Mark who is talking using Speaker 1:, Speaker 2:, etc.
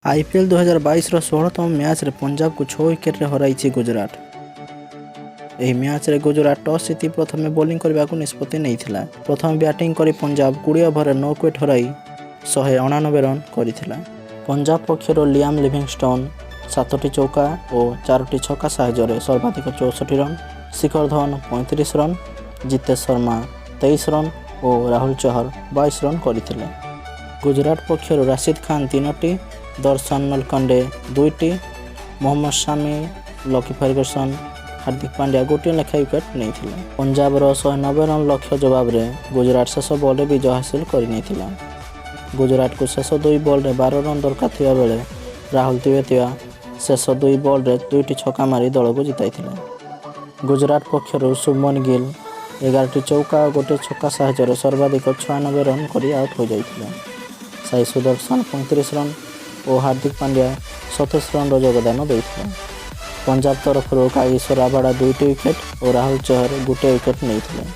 Speaker 1: IPL 2022ର 16ତମ ମ୍ୟାଚ୍ରେ ପଞ୍ଜାବକୁ 6 ୱିକେଟରେ ହରାଇଛି ଗୁଜରାଟ। ଏହି ମ୍ୟାଚ୍ରେ ଗୁଜରାଟ ଟସ୍ ଜିତି ପ୍ରଥମେ ବୋଲିଂ କରିବାକୁ ନିଷ୍ପତ୍ତି ନେଇଥିଲା। ପ୍ରଥମେ ବ୍ୟାଟିଂ କରି ପଞ୍ଜାବ 20 ଓଭରରେ 9 ୱିକେଟ୍ ହରାଇ 189 ରନ୍ କରିଥିଲା। ପଞ୍ଜାବ ପକ୍ଷରୁ ଲିଆମ୍ ଲିଭିଙ୍ଗଷ୍ଟୋନ୍ ସାତୋଟି ଚୌକା ଓ ଚାରୋଟି ଛକା ସାହାଯ୍ୟରେ ସର୍ବାଧିକ 64 run, Shikhar Dhawan 35 run, Jitesh Sharma 23 run ଓ ରାହୁଲ ଚହର 22 ରନ୍ କରିଥିଲେ। ଗୁଜରାଟ ପକ୍ଷରୁ ରାଶିଦ ଖାନ ତିନୋଟି, ଦର୍ଶନ ନଲକଣ୍ଡେ ଦୁଇଟି, ମୋହମ୍ମଦ ଶାମି, ଲକି ଫର୍ଗୁସନ୍, ହାର୍ଦ୍ଦିକ ପାଣ୍ଡ୍ୟା ଗୋଟିଏ ଲେଖାଏଁ ୱିକେଟ୍ ନେଇଥିଲେ। ପଞ୍ଜାବର 190 ରନ୍ ଲକ୍ଷ୍ୟ ଜବାବରେ ଗୁଜରାଟ ଶେଷ ବଲ୍ରେ ବିଜୟ ହାସଲ କରିନେଇଥିଲା। ଗୁଜରାଟକୁ ଶେଷ ଦୁଇ ବଲ୍ରେ 12 ରନ୍ ଦରକାର ଥିବା ବେଳେ ରାହୁଲ ତେୱତିଆ ଶେଷ ଦୁଇ ବଲ୍ରେ ଦୁଇଟି ଛକା ମାରି ଦଳକୁ ଜିତାଇଥିଲେ। ଗୁଜରାଟ ପକ୍ଷରୁ ଶୁଭମନ ଗିଲ୍ 11ଟି ଚୌକା ଓ ଗୋଟିଏ ଛକା ସାହାଯ୍ୟରେ ସର୍ବାଧିକ 96 ରନ୍ କରି ଆଉଟ୍ ହୋଇଯାଇଥିଲେ। ସାଇ ସୁଦର୍ଶନ 35 ରନ୍ ଓ ହାର୍ଦ୍ଦିକ ପାଣ୍ଡ୍ୟା 27 ରନ୍ର ଯୋଗଦାନ ଦେଇଥିଲେ। ପଞ୍ଜାବ ତରଫରୁ କାଗିସୋ ରାବାଡା ଦୁଇଟି ୱିକେଟ୍ ଓ ରାହୁଲ ଚହର ଗୋଟିଏ ୱିକେଟ୍ ନେଇଥିଲେ।